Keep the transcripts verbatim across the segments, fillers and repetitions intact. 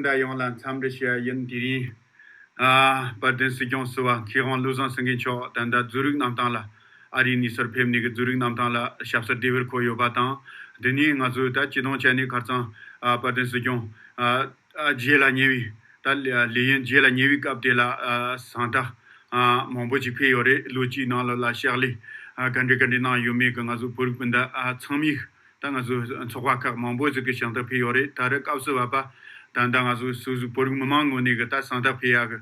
ད་ཡོངས་ལ་འཚམས་འདྲི་ཞུ་ཡ་ཡིན། དེ་རིང་ཨ་དཔལ་ལྡན་སྲིད་སྐྱོང་ཟུར་པ་མཁས་དབང་བློ་བཟང་སེང་གེ་མཆོག་ད་ལྟ་འཛུལ་རིག་གནང་སྟངས་ལ། ཨ་རིའི་གནས་ཚུལ་ཕེབས་ནས་གི་འཛུལ་རིག་གནང་སྟངས་ལ་ཞབས་སོར་བདེ་བར་འཁོད་ཡོད་པ་དང་། འདི་ནས་ང་ཚོས་ད་སྤྱི་བཏང་བྱས་ནས་ཁ་རྩང་ཨ་དཔལ་ལྡན་སྲིད་སྐྱོང་ཨ་ཨ་རྗེས་ལ་ཉེ་བའི་ད་ལས་ལས་ཡུན་རྗེས་ལ་ཉེ་བའི་སྐབས་དེ་ལ་ཨ་གསང་བསྒྲགས་ཨ་མང་པོ་ཅིག་ཕེབས་ཡོད་རེད། ལོ་གཅིག་ནང་ལོགས་ལ་ཕྱག་ལས་ཨ་ག་འདྲ་ག་འདྲ་གནང་ཡོད་མེད་གི་ང་ཚོ་བོད་རིགས་སྤུན་ཟླ་ཨ་ཚང་མས། ད་ང་ཚོ་ཚོགས་པ་ཁག་མང་པོ་ཞིག་གི་ཞལ་འདེབས་ཕུལ་ཡོད་རེད། ད་རེས་སྐབས་སུ་བབ་པ་ད་ལྟ་ང་ཚོ་སོ་སོའི་བོད་རིགས་མི་མང་ངོས་ནས་གི་ད་གསང་བསྒྲགས་ཕུལ་ཡག་གི་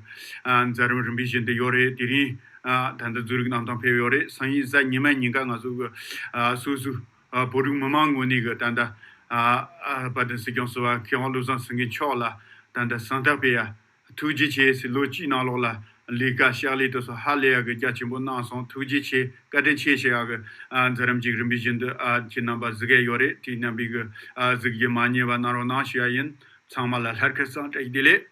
ཨ་མཛད་རིམ་རིམ་པས་བཞིན་དུ་ཡོད་རེད། དེ་རིང་ཨ་ད་ལྟ་འཛུལ་རིག་གནང་སྟངས་ཕེབས་ཡོད་རེད། སང་ཉིན་གཟའ་ཉི་མ་ཉིན་ཀ་ང་ཚོ་གི་ཨ་སོ་སོའི་ཨ་བོད་རིགས་མི་མང་ངོས་ནས་གི་ད་ལྟ་ཨ་ཨ་དཔལ་ལྡན་སྲིད་སྐྱོང་ཟུར་པ་མཁས་དབང་བློ་བཟང་སེང་གེ་མཆོག་ལ་ད་ལྟ་གསང་བསྒྲགས་ཕུལ་ཡ། ཐུགས་རྗེ་ཆེ་ཟེར། ལོ་གཅིག་ནང་ལོགས་ལ་ལས་ཀ་ཕྱག་ལས་དེ་ཚོ་ཧ་ལས་ཡག་གི་རྒྱ་ཆེན་པོ་གནང་སོང་། ཐུགས་རྗེ་ཆེ། བཀའ་དྲིན་ཆེ་ཞུ་ཡག་གི་ཨ་མཛད་རིམ་ཅིག་རིམ་པས་བཞིན་དུ་ཨ་ཁྱེད་རྣམ་པ་གཟིགས་ཡ་ཡོད་རེད། དེ་རྣམ་པས་གི་ཨ་གཟིགས་རྒྱུ་མ་བསྙེལ་བ་གནང་རོགས་གནང་ཞུ་ཡ་ཡིན། ཚང་མ་ལ་ལྷར་ཁ་སང་བཀྲ་ཤིས་བདེ་ལེགས།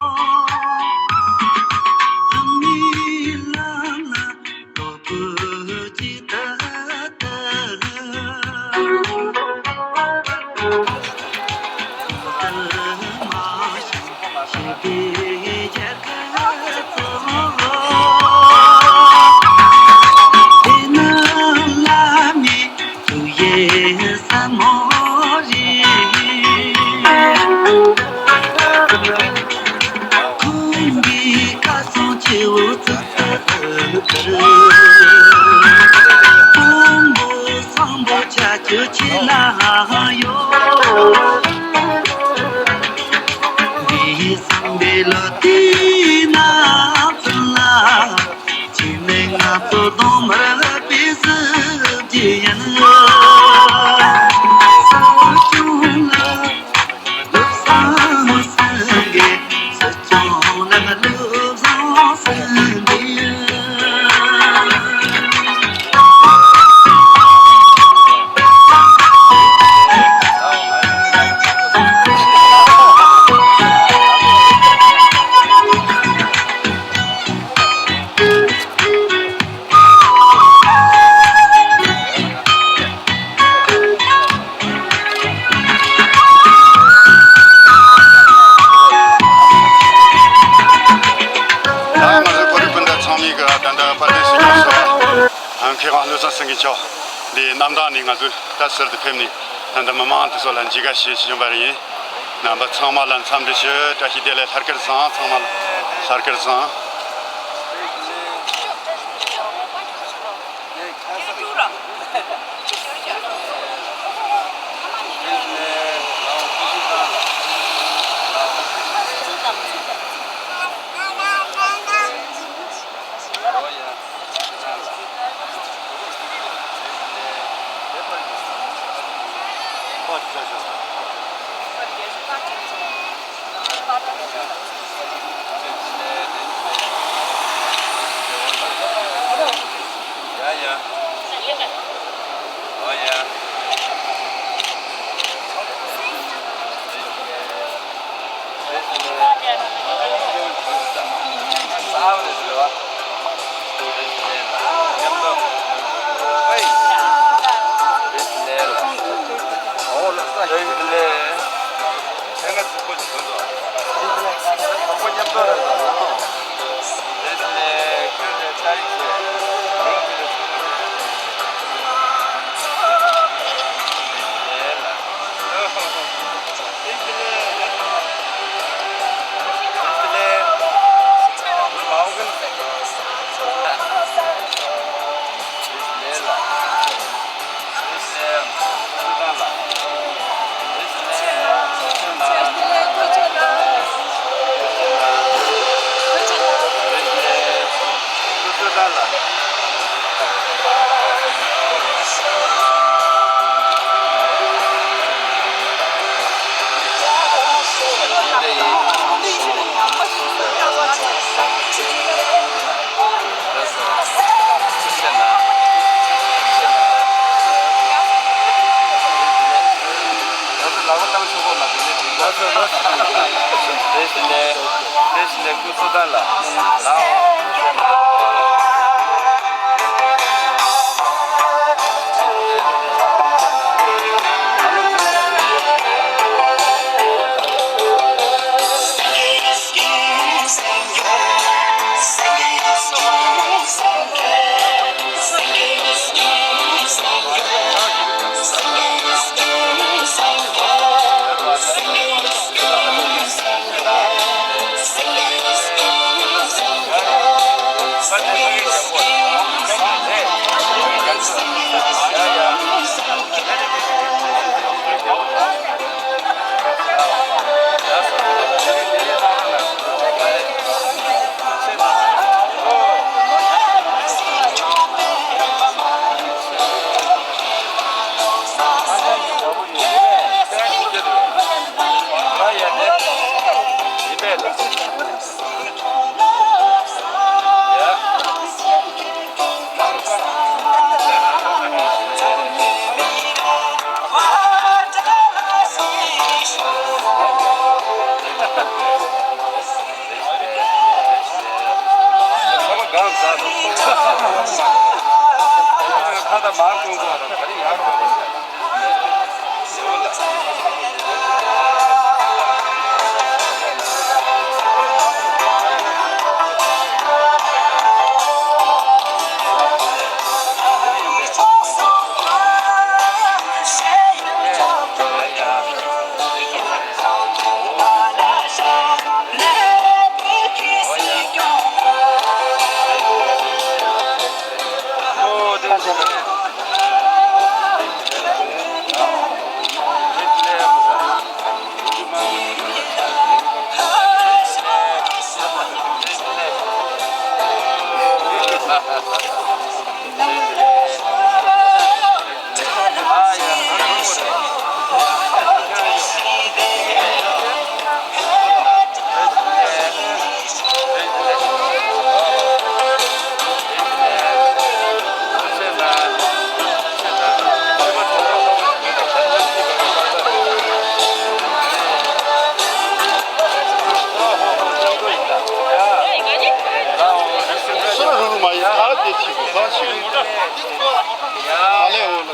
ད་ང་ཚོ་བོད་རིགས་སྤུན་ཟླ་ཚང་མས་གི་ད་ལྟ་དཔལ་ལྡན་སྲིད་སྐྱོང་ཟུར་པ་མཁས་དབང་བློ་བཟང་སེང་གེ་མཆོག་འདི་གནམ་ཐང་ནས་ང་ཚོ་ད་ཟུར་དུ་ཕེབས་ནས་ད་ལྟ་མི་མང་དེ་ཚོ་ལ་མཇལ་ཁ་བྱེད་བཞིན་པ་རེད། རྣམ་པ་ཚང་མ་ལ་འཚམས་འདྲི་ཞུ། བཀྲ་ཤིས་བདེ་ལེགས། ལྷར་དཀར་བཟང་། ཚང་མ་ལ་ལྷར་དཀར་བཟང་། སོ་ར་རུ་རུ་མ་ཡིན་ཁ་དེ་ཆི་བོ་ཁ་ཆི་བོ། ཨ་ལེ་འོ་ལ།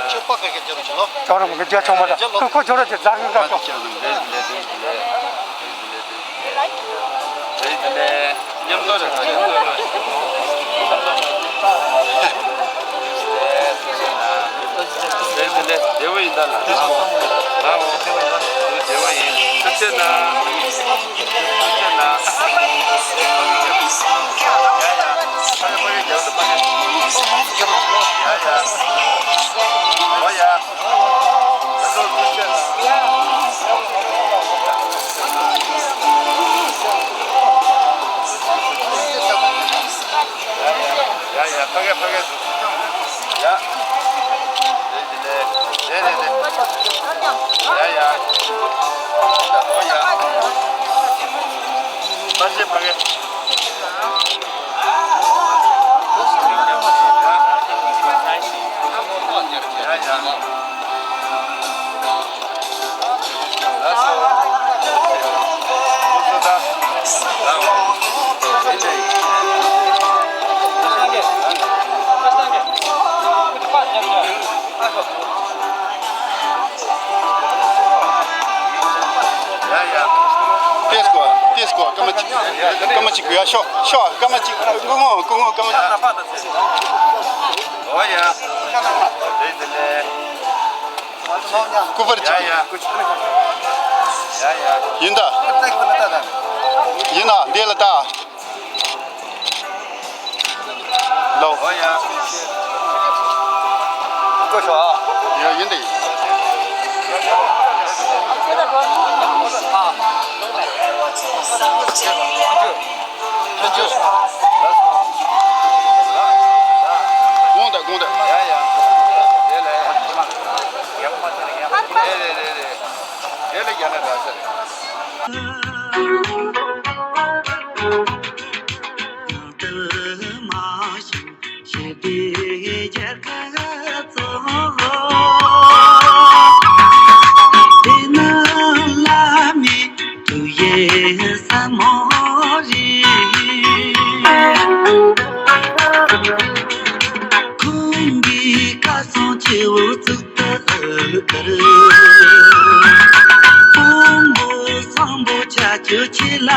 ཁྱོད་པ་ག་གེ་རྒྱབ་ཆོག་ལོ། ཁྱོད་རང་གི་རྒྱ་ཆུང་མ་ད་ཁོ་ཁོ་ཁྱོད་རང་གི་རྫ་གི་འགའ་ཆོག་ཉམས་ཚོད་རེད། ཉམས་ཚོད་རེད། དེ་དེ་ལས་བདེ་བོ་ཡིན་ད་ལ། ལ་བདེ་བོ་ཡིན། ཐུགས་རྗེ་གནང་། ཐུགས་རྗེ་གནང་། ཡ་ཡ། ཕ་གི་ཕ་གི་རྒྱབ་ཏུ་ཕ་གི། ཡ་ཡ། འོ་ཡ། ད་ཚོ་ཐུགས་རྗེ་གནང་། ཡ་ཡ་ཡ་ཡ། ཕ་གི་ཕ་གི། ཡ། རེད་རེད་རེད། རེད་རེད་རེད། ཡ་ཡ། ཨོ་ཡ། ཕ་གི་ཕ་གི། ཡ་ཡ། ཏེས་ཀོ་ཏེས་ཀོ། སྐར་མ་གཅིག་སྐར་མ་གཅིག་ཡ། ཤོག་ཤོག་སྐར་མ་གཅིག་སྐུ་ངོ་སྐུ་ངོ་སྐར་མ་གཅིག་འོ་ཡ། སྐུ་པར་གཅིག་ཡ་ཡ། ཡིན་ད། ཡིན་ན་འདི་ལ་ད། ལོ། འོ་ཡ། ཡ་ཡིན་ད། ཨ། ཐུགས་རྗེ་ཆེ། དགོངས་དག་དགོངས་དག་ཡ་ཡ། དེ་ལས་ཡ། ཡ་མ་ཚར་ཡ། རེད་རེད་རེད་རེད། དེ་ལས་རྒྱ་ནག་ར་ས་རེད། ཞི་བདེའི་རྒྱལ་ཁབ་ཚོ། དེ་ནི་བླ་མའི་ཐུགས་ཡིད་ཟབ་མོ་རེད། ཁོང་གིས་བཀའ་གསུང་ཆེ་བོ་བཙུགས། ཕུང་པོ་བཟང་པོ་ཆ་ཆུ་ཆེ་ལ་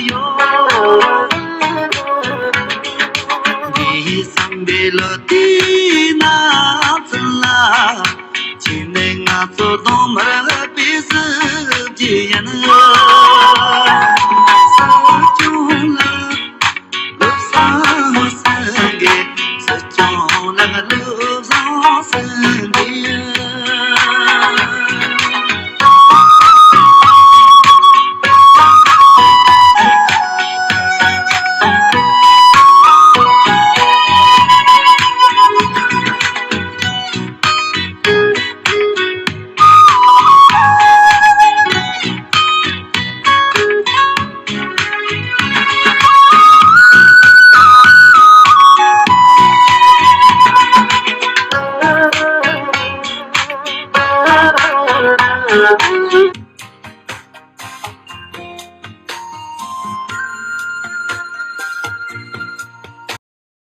ཡོད། འདི་བསམ་པའི་ལོ་དེའི་ནང་ཚུན་ལ། ཁྱེད་ནི་ང་ཚོ་གདོང་དམར་པའི་གཟི་བརྗིད་ཡིན།